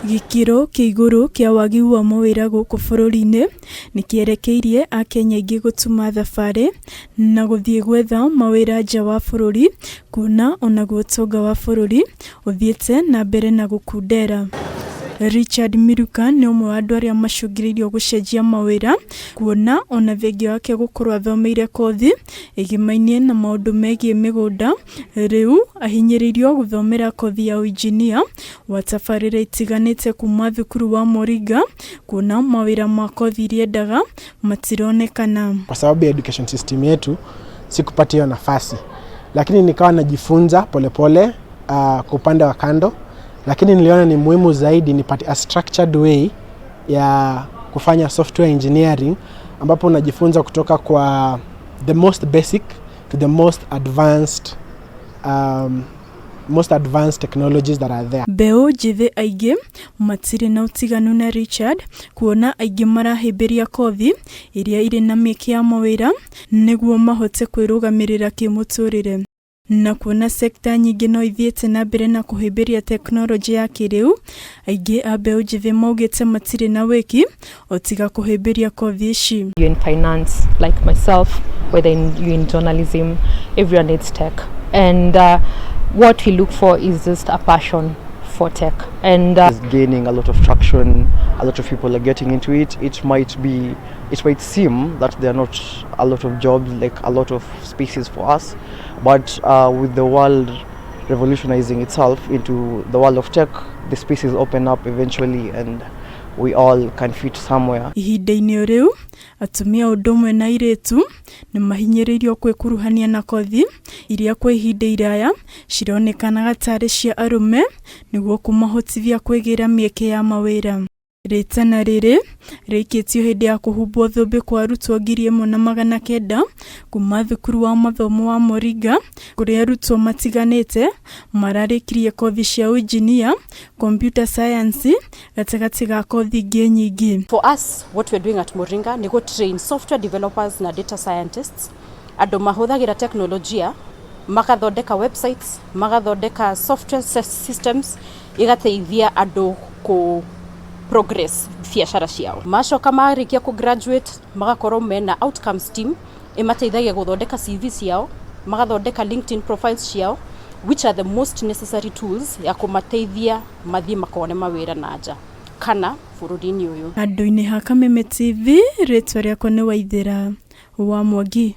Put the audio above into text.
Gĩkĩro kĩa igũrũ kĩa wagi wa mawĩra gũkũ bũrũri-inĩ nĩ kĩerekeirie Akenya aingĩ gũtuma thabarĩ na gũthiĩ gwetha mawĩra nja wa bũrũri kuona onaguo ũtonga wa bũrũri ũthiĩte na mbere na gũkundera. Richard Miruka nĩ ũmwe wa andũ arĩa macũngĩrĩirio gũcenjia mawĩra kuona ona thengia wake gũkorwo athomeire kothi ĩgĩmainie na maũndũ megiĩ mĩgũnda. Rĩu ahinyĩrĩirio gũthomera kothi ya ũinjinia wa tabarĩra itiganĩte kuma thukuru wa Moringa kuona mawĩra ma kothi iria endaga matironekana. Kwa sababu ya education system yetu sikupata hiyo nafasi, lakini nikawa najifunza polepole kwa upande wa kando, lakini niliona ni muhimu zaidi nipate a structured way ya kufanya software engineering ambapo unajifunza kutoka kwa the most basic to the most advanced technologies that are there. Mbeũ njĩthĩ aingĩ matirĩ na ũtiganu na Richard kuona aingĩ marahĩmbĩria kothi iria irĩ na mĩeke ya mawĩra nĩguo mahote kwĩrũgamĩrĩra kĩmũtũrĩre. Na kuona sekta nyingĩ no ithiĩte na mbere na kũhĩmbĩria tekinoronjĩ ya kĩrĩu, aingĩ a mbeũ njĩthĩ maugĩte matirĩ na wĩki o tiga kũhĩmbĩria kothi ici. You're in finance, like myself, whether you're in journalism, everyone needs tech. And what we look for is just a passion for tech. And is gaining a lot of traction. A lot of people are getting into it. It might seem that there are not a lot of jobs, like a lot of spaces for us, but with the world revolutionizing itself into the world of tech, the spaces open up eventually, and we all can fit somewhere. Ihinda-inĩ o rĩu, atumia ũndũ ũmwe na airĩtu nĩ mahinyĩrĩirio kwĩkuruhania na kothi iria kwa ihinda iraya cironekanaga tarĩ cia arũme nĩguo kũmahotithia kwĩgĩra mĩeke ya mawĩra. Rĩtana rĩrĩ rĩikĩtio hĩndĩ ya kũhumbwo thũmbĩ kwa arutwo 1900 kuma thukuru wa mathomo wa Moringa kũrĩa arutwo matiganĩte mararĩkirie kothi cia ũinjinia, computer science gatagatĩ ga kothi ingĩ nyingĩ. For us, what we're doing at Moringa nĩ gũ train software developers na data scientists, andũ mahũthagĩra teknolojia magathondeka websites, magathondeka software systems igateithia andũ kũ progress biacara ciao. Macoka marĩkia kũ graduate magakorwo mena outcomes team ĩmateithagia gũthondeka CV ciao, magathondeka LinkedIn profiles ciao, which are the most necessary tools ya kũmateithia mathiĩ makone mawĩra na nja kana bũrũri-inĩ ũyũ. Handũ-inĩ ha Kameme TV, rĩtwa rĩakwa nĩ Waithĩra wa Mwangi.